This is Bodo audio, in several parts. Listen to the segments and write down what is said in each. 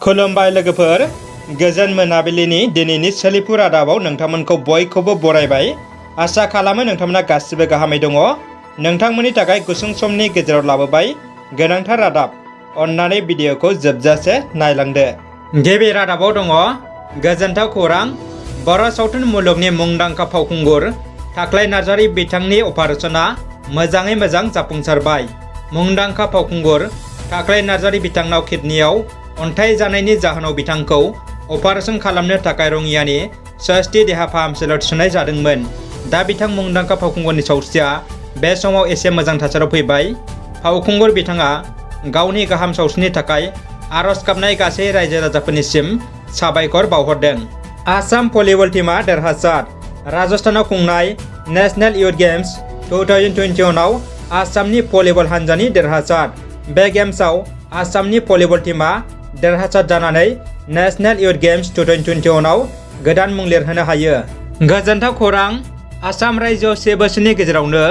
खुलुमबाय लोगोफोर, गोजोन मोनाबिलिनि दिनैनि सोलिफु रादाबाव नोंथांमोनखौ बयखौबो बरायबाय। आसा खालामो नोंथांमोना गासिबो गाहामै दङ। नोंथांमोननि थाखाय गुसुं समनि गेजेराव लाबोबाय गोनांथार रादाब। अन्नानै भिडिअखौ जोबजासे नायलांदो। गिबि रादाबाव दङ गोजोनथाव खौरां। बर' सावथुन मुलुगनि मुंदांखा फावखुंगुर थाख्लाय नार्जारी बिथांनि अपारेशना मोजाङै मोजां जाफुंसारबाय। मुंदांखा फावखुंगुर थाख्लाय नार्जारी बिथांनाव किडनियाव अन्थाइ जानायनि जाहोनाव बिथांखौ अपारेशन खालामनो थाखाय रङियानि सस्ती देहा फाहामसालियाव थिसननाय जादोंमोन। दा बिथां मुंदांखा फावखुंगुरनि सावस्रिया बे समाव एसे मोजां थासारियाव फैबाय। फावखुंगुर बिथाङा गावनि गाहाम सावस्रिनि थाखाय आरज गाबनाय गासै रायजो राजाफोरनिसिम साबायखर बावहरदों। आसाम भलिबल टीमा देरहासार। राजस्थानाव खुंनाय नेशनेल युथ गेम्स 2021 आव आसामनि भलिबल हानजानि देरहासार। बे गेम्सआव आसामनि भलिबल टीमा देरहासार जानानै नेशनेल युथ गेम्स 2021 आव गोदान मुं लिरहोनो हायो। गोजोनथाव खौरां। आसाम रायजोआव 1 बोसोरनि गेजेरावनो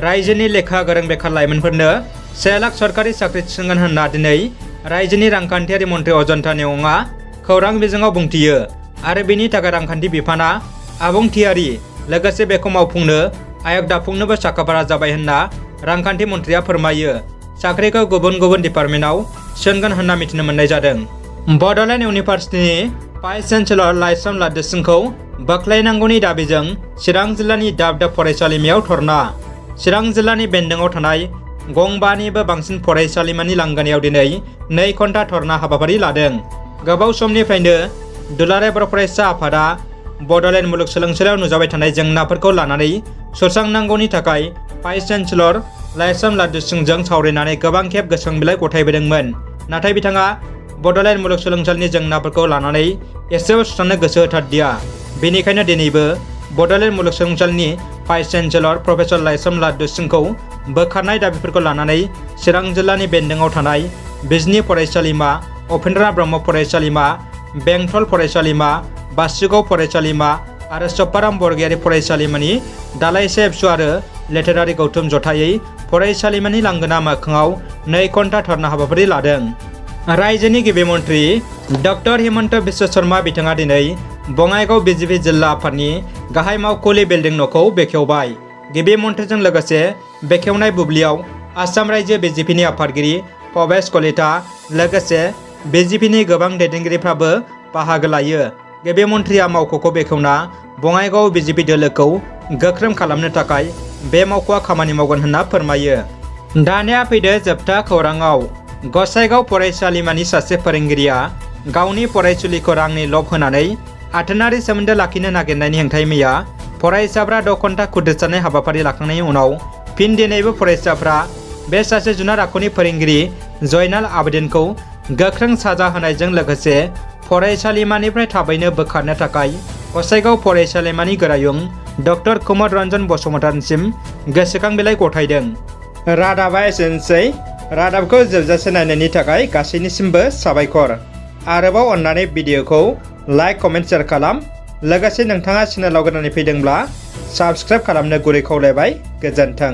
रायजोनि लेखा गोरों बेखार लाइमोनफोरनो 1 लाख सरकारि साख्रि थिसनगोन होनना दिनै रायजोनि रांखान्थियारि मन्थ्रि अजन्ता नेउङा खौरां बिजोङाव बुंथियो आरो बेनि थाखाय रांखान्थि बिफाना आबुं थियारि। लोगोसे बेखौ मावफुंनो आय'ग दाफुंनोबो साखाफारा जाबाय होनना रांखान्थि मन्थ्रिया फोरमायो। साख्रिखौ गुबुन गुबुन डिपार्टमेन्टआव थिसनगोन होनना मिथिनो मोननाय जादों। बड'लेण्ड इउनिभार्सिटिनि भाइस चेन्सेलर लाइसम लाद्दुसिंखौ बोख्लायनांगौनि दाबिजों चिरां जिल्लानि दाब दाब फरायसालिमायाव धर्ना। चिरां जिल्लानि बेन्दोंआव थानाय गंबानिबो बांसिन फरायसालिमानि लांगोनायाव दिनै 2 घन्टा धर्ना हाबाफारि लादों। गोबाव समनिफ्रायनो दुलाराय बर' फरायसा आफादा बड'लेण्ड मुलुगसोलोंसालियाव नुजाबाय थानाय जेंनाफोरखौ लानानै सुस्रांनांगौनि थाखाय भाइस चेन्सेलर लाइसम लाद्दुसिंजों सावरायनानै गोबां खेब गोसोखां बिलाइ गथायबोदोंमोन। नाथाय बिथाङा बड'लेण्ड मुलुगसोलोंसालिनि जेंनाफोरखौ लानानै एसेबो सुस्रांनो गोसो होथारदिया। बेनिखायनो दिनैबो बड'लेण्ड मुलुगसोलोंसालिनि भाइस चेन्सेलर प्रफेसर लाइसम लाद्दुसिंखौ बोखारनाय दाबिफोरखौ लानानै चिरां जिल्लानि बेन्दोंआव थानाय बिजनी फरायसालिमा, उपेन्द्र ब्रह्म फरायसालिमा, बेंटल फरायसालिमा, बासुगाव फरायसालिमा आरो सपाराम बरगयारी फरायसालिमानि दालाइसे एबसु आरो लेटेरारि गौथुम जथायै फरायसालिमानि लांगोना मोखाङाव 2 घन्टा धर्ना हाबाफारि लादों। रायजोनि गिबि मन्थ्रि डक्टर हिमन्त बिश्व शर्मा बिथाङा दिनै बङाइगाव बिजेपि जिल्ला आफादनि गाहाय मावखुलि बिल्डिं न'खौ बेखेवबाय। गिबि मन्थ्रिजों लोगोसे बेखेवनाय बुब्लियाव आसाम रायजो बिजेपिनि आफादगिरि भबेश कलिता लोगोसे बिजेपिनि गोबां दैदेनगिरिफ्राबो बाहागो लायो। गिबि मन्थ्रिया मावख'खौ बेखेवना बङाइगाव बिजेपि दोलोखौ गोख्रों खालामनो थाखाय बे मावख'आ खामानि मावगोन होनना फोरमायो। दानिया फैदो जोबथा खौराङाव। गसाइगाव फरायसालिमानि सासे फोरोंगिरिया गावनि फरायसुलिखौ रांनि लब होनानै आथोनारि सोमोन्दो लाखिनो नागिरनायनि हेंथायै मैया फरायसाफ्रा 6 घन्टा खुद्रिसारनाय हाबाफारि लाखांनायनि उनाव फिन दिनैबो फरायसाफ्रा बे सासे जुनार आखुनि फोरोंगिरि जयनाल आबेदिनखौ गोख्रों साजा होनायजों लोगोसे फरायसालिमानिफ्राय थाबैनो बोखारनो थाखाय गसाइगाव फरायसालिमानि गोरायुं डक्टर कुमार रन्जन बसुमतारिसिम गोसोखां बिलाइ गथायदों। रादाबा एसेनोसै। रादाबखौ जोबजासे नायनायनि थाखाय गासैनिसिमबो साबायखर। आरोबाव अन्नानै भिडिअखौ लाइक, कमेन्ट, शेयार खालाम। लोगोसे नोंथाङा चेनेलाव गोदानै फैदोंब्ला साबस्क्राइब खालामनो गुरै खावलायबाय। गोजोन्थों।